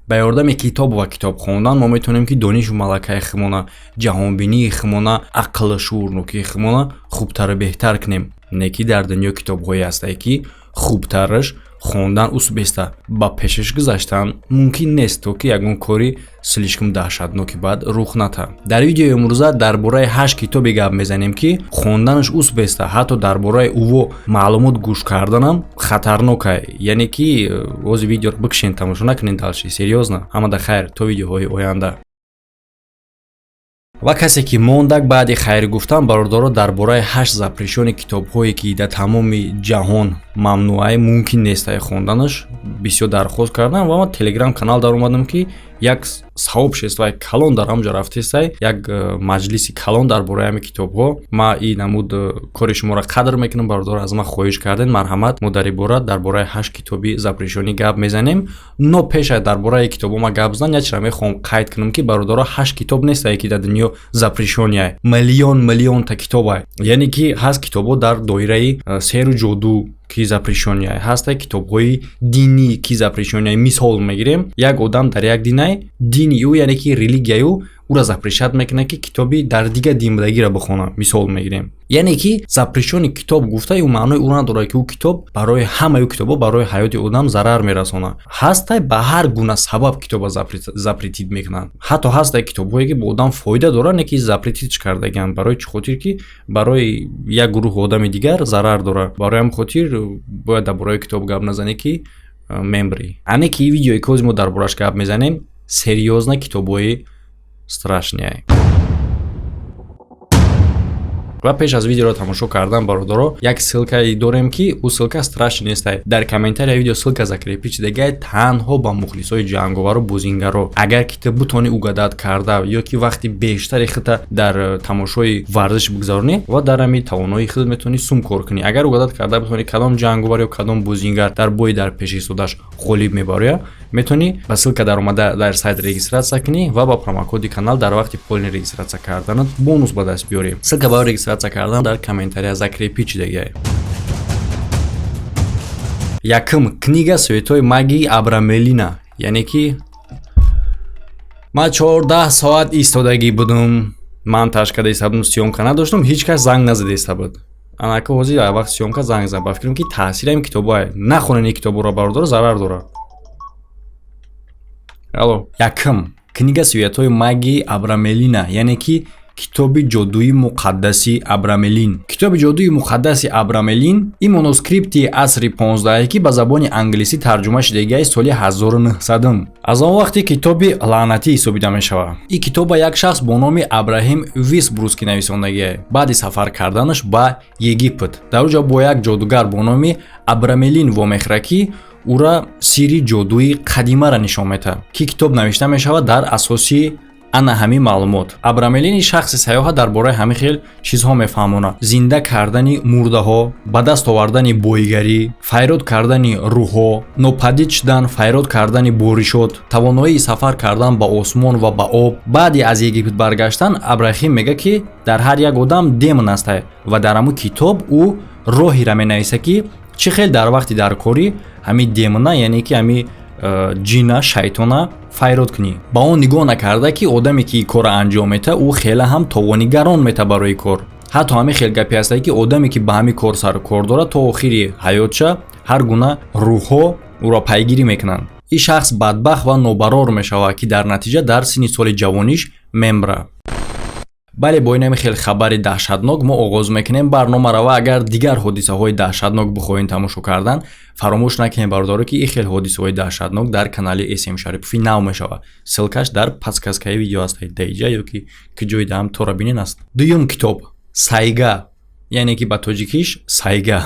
Ба ёрдами китоб ва китоб хондан мо метавонем, ки донишу малакаи худмона, ҷаҳонбинии худмона, ақлу шуурнокии худмона хубтару беҳтар кунем. Не ки дар дунё китобҳое ҳастае, ки хубтараш хондан усбеста, ба пешаш гузаштан мумкин нест, то ки ягон кори слишком даҳшатноки бад рух натаҳад. Дар видеои имрӯза дар бораи ҳашт китобе гап мезанем, ки хонданаш усбеста, ҳатто дар бораи ӯво маълумот гӯш карданам хатарнокай. Яъне ки ози видеоро бикшен, тамошо накунед дальше. Серьёзно, ҳамада хайр, то видеоҳои оянда. Ва касе ки мондак, баъди хайр гуфтан, бародаро, дар бораи ҳашт запрещённый китобҳое, ки дар тамоми ҷаҳон мамнӯае, мумкин нестае хонданаш, бисёр дархост кардам ва ман Телеграм канал даромадам, ки як сообществои калон дар ҳамҷо рафтесай, як маҷлиси калон дар бораи ҳамин китобҳо. Ма и намуд кори шуморо қадр мекунам, бародаро. Аз ман хоҳиш кардем, марҳамат, мо дар ибора дар бораи ҳашт китоби запрещённый гап мезанем. Но пеша дар бораи китобҳо ма гап зан, як чизро мехоҳам қайд кунам, ки, бародаро, ҳашт китоб нестае, ки дар дунё запрещённый ай. Миллион миллионта китобай. Яъне ки ҳаст китобҳо дар доираи сеҳру ҷоду, ки запрещённый ай, ҳаста китобҳои динӣ, ки запрещённый ай. Мисол мегирем: як одам дар як динай, дини ӯ, яъне ки религияи ӯ ӯра запрещать мекунад, ки китоби дар дигар дин будагиро бихонад. Мисол мегирем, яъне ки запрещённый китоб гуфта, ӯ маънои ӯ надорад, ки ӯ китоб барои ҳамаи ӯ китобҳо барои ҳаёти одам зарар мерасонад. Ҳастай, ба ҳар гуна сабаб китоба запретить мекунанд. Ҳатто ҳастай китобҳое, ки ба одам фоида дорад, не ки запретить ш кардагианд. Барои чӣ хотир? Ки барои як гурӯҳи одами дигар зарар дорад. Барои ҳамин хотир бояд дар бораи китоб гап назанӣ, ки мембрӣ. Ане ки видеои ки ҳозир мо дар бораш гап мезанем, серьёзно, китобҳои страшный ай. Ва пеш аз видеоро тамошо кардан, бародаро, як ссылка е дорем, ки ӯ ссылка страшный нестай. Дар комментария видео ссылка закрепить шидагай, танҳо ба мухлисои ҷанговару бозингаро. Агар ки ту бутонӣ угадать карда ё ки вақти бештари худта дар тамошои варзиш бигзаронӣ ва дар ҳами тавоноии худ метавонӣ сум кор кунӣ. Агар угадать карда битонӣ, кадом ҷанговар ё кадом бозингар дар бои дар пеши истодаш ғолиб мебарояд, метавонӣ ба ссылка даромада дар сайт регистрация кунӣ ва ба промокоди канал дар вақти полный регистрация карданат бонус ба даст биёрӣ. Ссылка барои регистрация кардан дар комментария закрепить шидагиай. Якум: книга Святой магии Абрамелина. Яъне ки ман 14 соат истодагӣ будум, ман ташкада иста будум, съёмка надоштум, ҳеҷ кас занг назада иста буд. Анака ҳозир вақт съёмка занг зад. Ба фикрам, ки таъсири ҳамин китобҳое. Нахонед ин китобҳоро, бародаро, зарар дорад. Алло. Якум: книга Святой магии Абрамелина, яъне ки китоби ҷодуи муқаддаси Абрамелин. Китоби ҷодуи муқаддаси Абрамелин ин манускрипти асри 15, ки ба забони англисӣ тарҷума шудагиаи соли 1900. Аз он вақте китоби лаънатӣ ҳисобида мешавад. Ин китоба як шахс бо номи Абраҳим Висбруски нависондагиа баъди сафар карданаш ба Египет. Дар оҷо бо як ҷодугар бо номи Абрамелин вомехӯрад, ки ӯра сирри ҷодуи қадимаро нишон медиҳад, ки китоб навишта мешавад дар асоси ана ҳамин маълумот. Абрамелини шахси сайёҳа дар бораи ҳамин хел чизҳо мефаҳмонад: зинда кардани мурдаҳо, ба даст овардани боигарӣ, файрод кардани рӯҳҳо, нопадид шудан, файрод кардани боришот, тавоноии сафар кардан ба осмон ва ба об. Баъди аз Египет баргаштан, Абрахим мегӯяд, ки дар ҳар як одам демон астае ва дар ҳамун китоб ӯ роҳеро менависад, ки чӣ хел дар вақти даркорӣ ҳамин демона, яъне ки ҳамин ҷина, шайтона файрод кунӣ. Ба он нигоҳ накарда, ки одаме, ки корро анҷом метаҳад, ӯ хеле ҳам товони гарон метаҳад барои кор. Ҳатто ҳамин хел гапе ҳастае, ки одаме, ки ба ҳамин кор сару кор дорад, то охири ҳаётша ҳар гуна рӯҳҳо ӯро пайгирӣ мекунанд. Ин шахс бадбахт ва нобарор мешавад, ки дар натиҷа дар синни соли ҷавониш мемра. Бале, бо ин ҳами хел хабари даҳшатнок мо оғоз мекунем барномаро. Ва агар дигар ҳодисаҳои даҳшатнок бихоҳем тамошо кардан, фаромӯш накунем, бародаро, ки ин хел ҳодисаҳои даҳшатнок дар канали СМ Шарипови нав мешавад. Ссылка ш дар подсказка и видео аст, даиҷа ё ки ки ҷои даҳам тора бинен аст. Дуюм китоб: Сайга, яъне ки ба тоҷикиш сайга,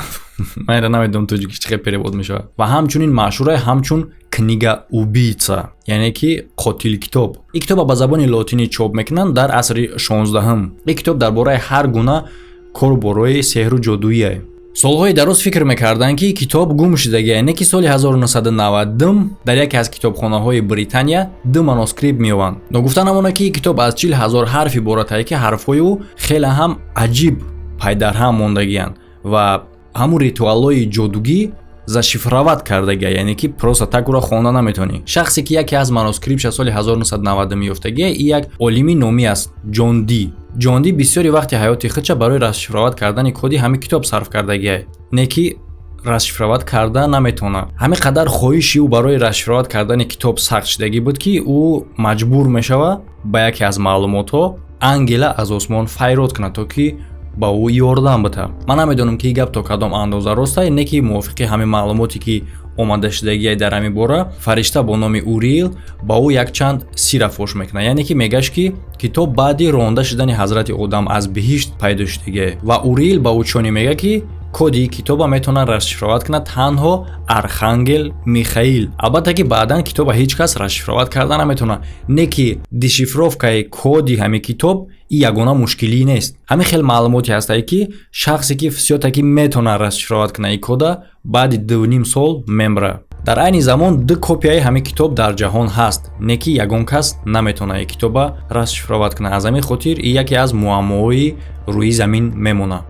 ман инро намедонам, тоҷикиш чӣ хел перевод мешавад. Ва ҳамчунин машҳуре ҳамчун книга убийца, яъне ки қотил китоб. Ин китоба ба забони лотинӣ чоп мекунанд дар асри 16-ум. Ин китоб дар бораи ҳар гуна кору сеҳру ҷодуие. Солҳои дароз фикр мекарданд, ки китоб гум шудагия, не ки соли 1990 дар яке аз китобхонаҳои Британия ду манускрипт меёбанд. Ногуфта намонад, ки китоб аз 40 000 ҳарф иборатае, ки ҳарфҳои ӯ хеле ҳам аҷиб пайдарҳам мондагиянд ва ҳамун ритуалҳои ҷодугӣ. Зашифровать кардагия, яъне ки просто так ӯро хонда наметавонӣ. Шахсе ки яке аз манускриптша соли 1990 меёфтагия, и як олими номӣ аст, Ҷон Ди. Ҷон Ди бисёри вақти ҳаёти худша барои расшифровать кардани коди ҳамин китоб сарф кардагия, не ки расшифровать карда наметавонад. Ҳамин қадар хоҳиши ӯ барои расшифровать кардани китоб сахт шудагӣ буд, ки ӯ маҷбур мешавад ба яке аз маълумотҳо ангела аз осмон файрод кунад, то ки ба ӯ ёрдам битад. Ман намедонам, ки ин гап то кадом андоза ростае, не ки мувофиқи ҳамин маълумоте, ки омада шудагия дар ҳамин бора, фаришта бо номи Уриил ба ӯ якчанд сирра фош мекунад, яъне ки мегӯяш, ки китоб баъди ронда шудани ҳазрати Одам аз биҳишт пайдо шудагия. Ва Уриил ба ӯ чунин мегӯяд, ки коди китоба метавонад расшифровать кунад танҳо архангел Михаил. Албатта ки баъдан китоба ҳеҷ кас расшифровать карда наметавонад, не ки дешифровкаи коди ҳамин китоб и ягона мушкилӣ нест. Ҳамин хел маълумоте ҳастае, ки шахсе ки всё-таки метавонад расшифровать кунад и кода, баъди 2,5 сол мемра. Дар айни замон ду копияи ҳамин китоб дар ҷаҳон ҳаст, не ки ягон кас наметавонад ин китоба расшифровать кунад. Аз ҳамин хотир и яке аз муаммоҳои рӯи замин мемонад.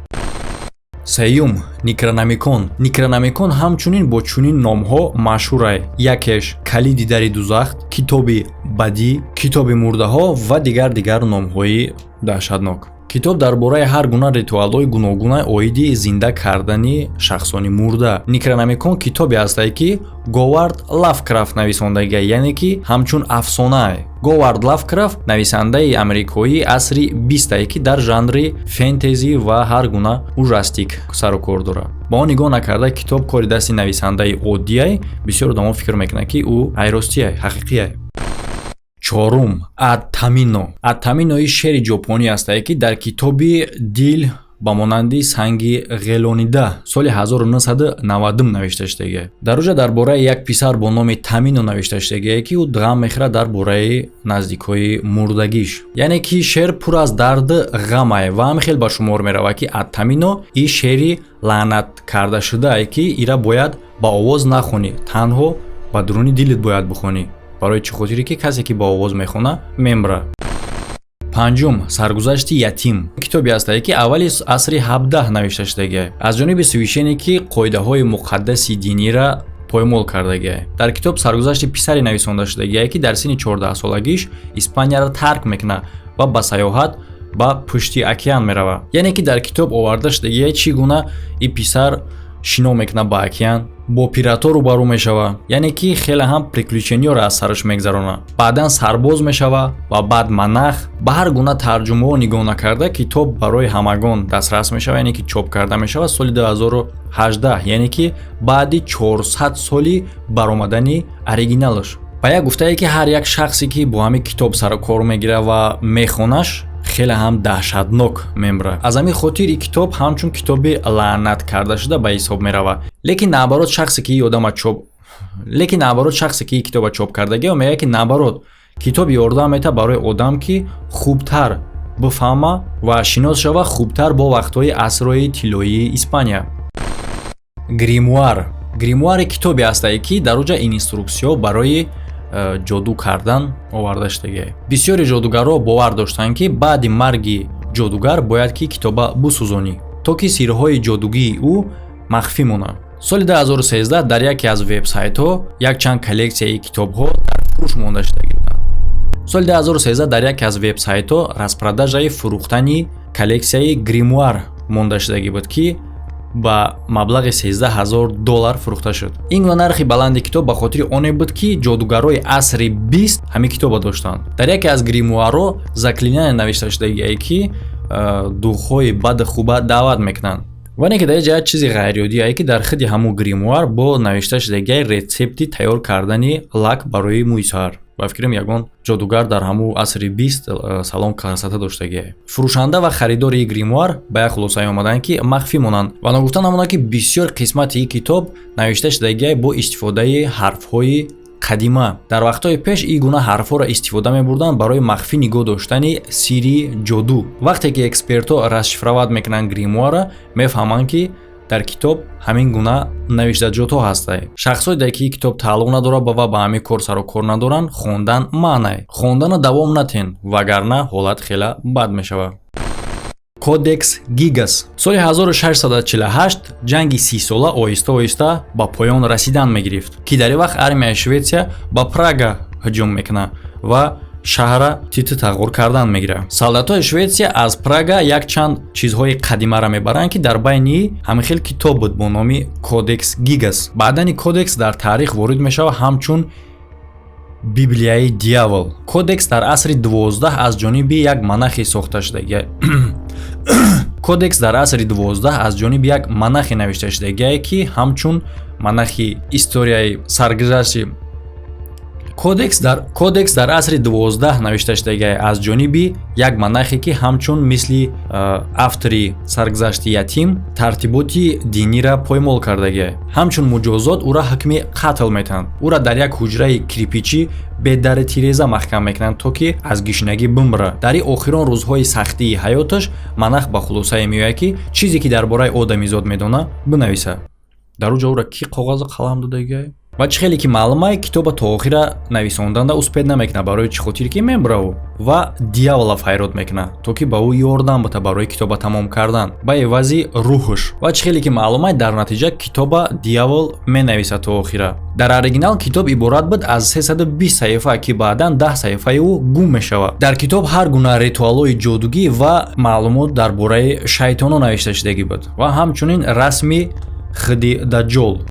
Сеюм, Некрономикон. Некрономикон ҳамчунин бо чунин номҳо машҳурай: якеш Калиди дари дузах, Китоби бадӣ, Китоби мурдаҳо ва дигар номҳои даҳшатнок. Китоб дар бораи ҳар гуна ритуалҳои гуногуна оиди зинда кардани шахсони мурда. Некрономикон китобе ҳастае, ки Говард Лавкрафт нависондагия, яъне ки ҳамчун афсонае. Говард Лавкрафт нависандаи амрикоии асри бистае, ки дар жанри фентези ва ҳар гуна ужастик сару кор дорад. Ба он нигоҳ накарда, китоб кори дасти нависандаи оддияй, бисёр одамон фикр мекунанд, ки ӯ айростияй, ҳақиқияй. Чорум, Аттамино. Аттаминои шери ҷопонӣ ҳастае, ки дар китоби «Дил ба монанди санги ғелонида» соли 1990 навишта шудагия. Дар оҷа дар бораи як писар бо номи Тамино навишта шудагие, ки ӯ ғам мехӯрад дар бораи наздикҳои мурдагиш, яъне ки шеър пур аз дарду ғамае. Ва ҳамин хел ба шумор меравад, ки Аттамино и шеъри лаънат кардашудае, ки ира бояд ба овоз нахонӣ, танҳо ба дуруни дилит бояд бихонӣ. Барои чӣ хотире ки касе ки ба овоз мехона, мемра. Панҷум, Саргузашти ятим китобе ҳастае, ки аввали асри 17 навишта шудагия аз ҷониби священник, ки қоидаҳои муқаддаси динира поймол кардагия. Дар китоб саргузашти писаре нависонда шудагие, ки дар синни 14-солагиш Испанияро тарк мекунад ва ба саёҳат ба пушти океан меравад. Яъне ки дар китоб оварда шудагие, чӣ гуна и писар шино мекунад ба океан, бо пиратҳо рӯбарӯ мешавад, яъне ки хеле ҳам приключенияро аз сараш мегзаронад, баъдан сарбоз мешавад ва баъд монах. Ба ҳар гуна тарҷумаҳо нигоҳ накарда, китоб барои ҳамагон дастрас мешавад, яъне ки чоп карда мешавад соли 2018, яъне ки баъди 400 соли баромадани оригиналаш. Ба як гуфтае, ки ҳар як шахсе, ки бо ҳамин китоб сару кор мегирад ва мехонаш, хеле ҳам даҳшатнок мемра. Аз ҳамин хотир ин китоб ҳамчун китоби лаънат кардашуда ба ҳисоб меравад. Лекин наоборот, шахсе ки ин китоба чоп кардагио, мегӯяд, ки наоборот, китоб ёрдам метавад барои одам, ки хубтар бифаҳма ва шинос шава хубтар бо вақтҳои асрҳои тиллоии Испания. Гримуар. Гримуаре китобе ҳастае, ки дар оҷа инструксияҳо барои ҷоду кардан оварда шудагиа. Бисёри ҷодугарҳо бовар доштанд, ки баъди марги ҷодугар бояд ки китоба бисӯзонӣ, то ки сирҳои ҷодугии ӯ махфӣ монад. Соли 2013 дар яке аз вебсайтҳо якчанд коллексияи китобҳо дар фурӯш монда шудагӣ буданд. Соли 2013 дар яке аз вебсайтҳо распродажаи фурӯхтани коллексияи гримуар монда шудагӣ буд, ки ба маблағи 13 ҳазор доллар фурӯхта шуд. Ин гуна нархи баланди китоб ба хотири оне буд, ки ҷодугарҳои асри 20 ҳамин китоба доштанд. Дар яке аз гримуарҳо заклинание навишта шудагие, ки духҳои баду хуба даъват мекунанд. Ва не ки дар ҷа чизи ғайриоддие, ки дар худи ҳамун гримуар бо навишта шудагиаи рецепти тайёр кардани лак барои мӯи сар. Ба фикрам, ягон ҷодугар дар ҳамун асри 20 салон красота доштагие. Фурӯшанда ва харидори гримуар ба як хулосае омаданд, ки махфӣ монанд. Ва ногуфта намонад, ки бисёр қисмати ин китоб навишта шудагиай бо истифодаи ҳарфҳои қадима. Дар вақтҳои пеш ин гуна ҳарфҳоро истифода мебурданд барои махфӣ нигоҳ доштани сирри ҷоду. Вақте ки экспертҳо расшифровать мекунанд гримуара, мефаҳманд, ки дар китоб ҳамин гуна навиштаҷотҳо ҳастанд. Шахсҳое, ки ин китоб тааллуқ надорад ва ба ҳамин кор сару кор надоранд, хондан манъ. Хондана давом натен, вагарна ҳолат хеле бад мешавад. Кодекс Гигас. Соли 1648 ҷанги 30-сола оҳиста оҳиста ба поён расидан мегирифт, ки дар ин вақт армияи Шветсия ба Прага ҳуҷум мекунад ва шаҳрра титу тағғур кардан мегирад. Солдатҳои Шветсия аз Прага якчанд чизҳои қадимаро мебаранд, ки дар байни ҳамин хел китоб буд бо номи Кодекс Гигас. Баъдани кодекс дар таърих ворид мешавад ҳамчун Библияи дьявол. Кодекс дар асри 12 аз ҷониби як монахе сохта шудагия. Кодекс дар асри 12 аз ҷониби як монахе навишта шудагие, ки ҳамчун монахи историяи саргузашти. Кодекс дар асри 12 навишта шудагие аз ҷониби як монахе, ки ҳамчун мисли автори саргузашти ятим тартиботи динира поймол кардагие. Ҳамчун муҷозот ӯра ҳукми қатл метаҳанд. Ӯра дар як ҳуҷраи кирпичӣ бе дари тиреза маҳкам мекунанд, то ки аз гишнагӣ бимра. Дар ин охирон рӯзҳои сахтии ҳаёташ монах ба хулосае меояд, ки чизе ки дар бораи одамизод медона, бинависад. Дар ӯ ҷо ӯра кӣ коғазу қалам додагиай? Ва чӣ хеле ки маълумай, китоба то охира нависонданда успеть намекунад. Барои чӣ хотир ки мемра ӯ ва дьявола файрод мекунад, то ки ба ӯ ёрдам бита барои китоба тамом кардан ба эвази рӯҳш. Ва чӣ хеле ки маълумай, дар натиҷа китоба дьявол менависад то охира. Дар оригинал китоб иборат буд аз 320 саҳифа, ки баъдан 10 саҳифаи ӯ гум мешавад. Дар китоб ҳар гуна ритуалҳои ҷодугӣ ва маълумот дар бораи шайтонон навишта шудагӣ буд ва ҳамчунин расми худи Даҷҷол.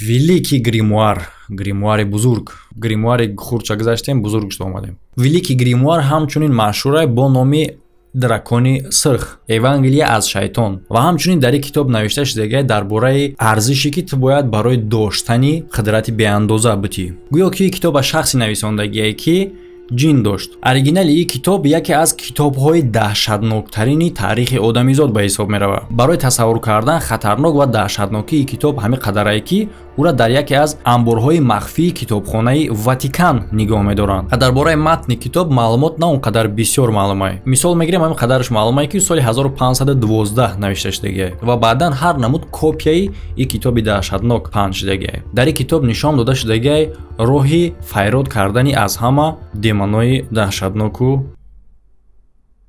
Великий гримуар, гримуари бузург. Гримуари хурдча гузаштем, бузург шуда омадем. Великий гримуар ҳамчунин машҳурай бо номи Дракони сирх, Евангелия аз шайтон. Ва ҳамчунин дар ин китоб навишта шудагиай дар бораи арзише, ки ту бояд барои доштани қудрати беандоза бутӣ. Гӯё ки китоба шахсе нависондагие, ки ҷин дошт. Оригинали ин китоб яке аз китобҳои даҳшатноктарини таърихи одамизод ба ҳисоб меравад. Барои тасаввур кардан, хатарнок ва даҳшатнокии китоб ҳамин қадарае, ки ӯра дар яке аз анборҳои махфии китобхонаи Ватикан нигоҳ медоранд. Ва дар бораи матни китоб маълумот на он қадар бисёр маълумай. Мисол мегирем, ҳамин қадараш маълумае, ки соли 1512 навишта шудагиай ва баъдан ҳар намуд копияи ин китоби даҳшатнок паҳн шудагиай. Дар ин китоб нишон дода шудагиай роҳи файрод кардани аз ҳама демонои даҳшатноку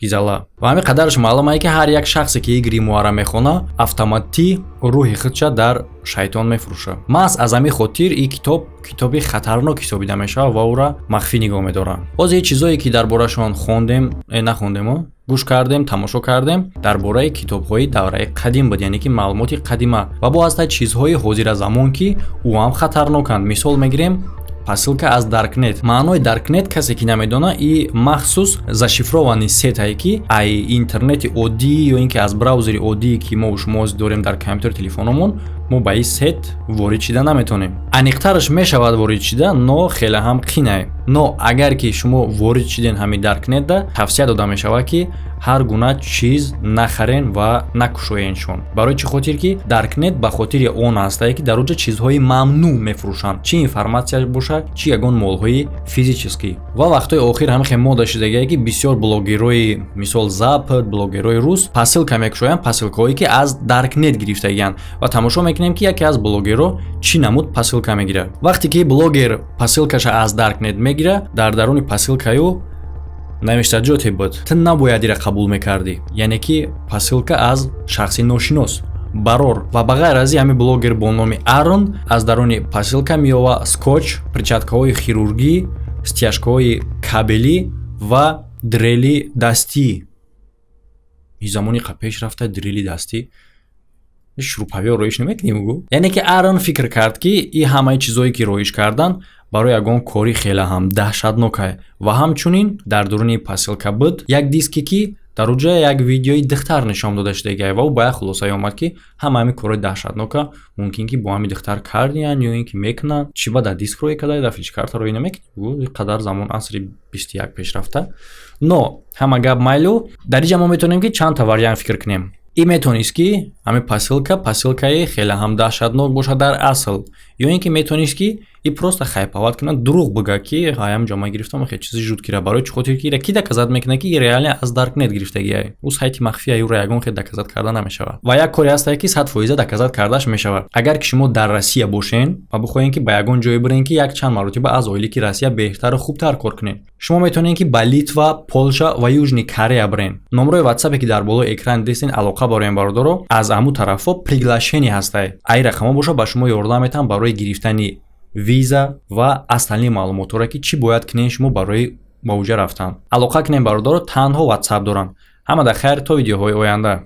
гизала. Ва ҳамин қадараш маълумае, ки ҳар як шахсе, ки ин гримуара мехона, автоматӣ рӯҳи худша дар шайтон мефурӯшад. Маҳз аз ҳамин хотир ин китоб китоби хатарнок ҳисобида мешавад ва ӯра махфӣ нигоҳ медоранд. Боз ин чизое, ки дар борашон хондем, нахондему, гӯш кардем, тамошо кардем, дар бораи китобҳои давраи қадим буд, яъне ки маълумоти қадима. Ва бо ҳастанд чизҳои ҳозиразамон, ки ӯ ҳам хатарноканд. Мисол мегирем, посылка аз даркнет. Маънои даркнет, касе ки намедона, и махсус зашифрованный сетае, ки ай интернети оддӣ ё ин ки аз браузери оддие, ки мо шумо дорем дар компютери телефономон, мо ба ин сет ворид шида наметонем. Аниқтараш, мешавад ворид шида, но хеле ҳам қинае. Но агар ки шумо ворид шиден ҳамин даркнетда, тавсия дода мешавад, ки ҳар гуна чиз нахарен ва накушоеншон. Барои чӣ хотир ки даркнет ба хотири он ҳастае, ки дар оҷа чизҳои мамнӯъ мефурӯшанд, чӣ информатсия бошад, чӣ ягон молҳои физический. Ва вақтҳои охир ҳамин хел мода шудагие, ки бисёр блогерҳои, мисол, Запад, блогерҳои рус посылка мекушоянд, посылкаҳое, ки аз даркнет гирифтагианд. Ва тамошо мекунем, ки яке аз блогерҳо чӣ намуд посылка мегирад. Вақте ки блогер посылкаша аз даркнет мегирад, дар даруни посылкаю навиштаҷоте буд: «Ту набояд ира қабул мекардӣ», яъне ки посылка аз шахси ношинос барор. Ва ба ғайр аз ин, ҳамин блогер бо номи Арон аз даруни посылка меёва скотч, перчаткаҳои хирургӣ, стяжкаҳои кабелӣ ва дрели дастӣ. Ин замони пеш рафта дрели дастӣ, шурупавиё роиш намекунем гу. Яъне ки Арон фикр кард, ки ин ҳамаи чизое, ки роиш кардан, барои ягон кори хеле ҳам даҳшатнокае. Ва ҳамчунин дар дуруни посылка буд як диске, ки дар уҷа як видеои духтар нишон дода шудагиай. Ва ӯ ба як хулосае омад, ки ҳама ҳамин корҳои даҳшатнока мумкин ки бо ҳамин духтар кардиянд ё ин ки мекунанд. Чӣ ба дар диск рӯй карда, дар флешкарта рӯй намекунӣ? Ин қадар замон, асри 21 пешрафта. Но ҳама гап майлу, дар инҷа мо метавонем, ки чандта вариант фикр кунем. Ин метавонист, ки ҳамин посылка посылкаи хеле ҳам даҳшатнок бошад дар асл. Ё ин ки метавонист, ки и просто хайповать кунад, дурӯғ бигӯяд, ки ҳаям ҷома гирифтам, хе чизи жуткий ра. Барои чӣ хотир ки ира ки доказать мекунад, ки реально аз даркнет гирифтагиай? Ӯ сайти махфия, ӯро ягон хел доказать карда намешавад. Ва як коре ҳастае, ки 100% доказать кардаш мешавад. Агар ки шумо дар Россия бошен ва бихоҳем, ки ба ягон ҷое бирен, ки як чанд маротиба аз ойлики Россия беҳтару хубтар кор кунед, шумо метавонед, ки ба Литва, Полша ва Южный Корея бирен. Номрои ватсапе, ки дар болои экран дидестен, алоқа бароем, бародаро. Аз ҳамун тарафҳо приглашение ҳастае, ай рақамҳо боша, ба шумо ёрдам метаҳам барои гирифтани виза ва остальные маълумотҳоро, ки чӣ бояд кунед шумо барои ба уҷа рафтан. Алоқа кунем, бародаро, танҳо ватсап дорам. Ҳама да хайр, то видеоҳои оянда.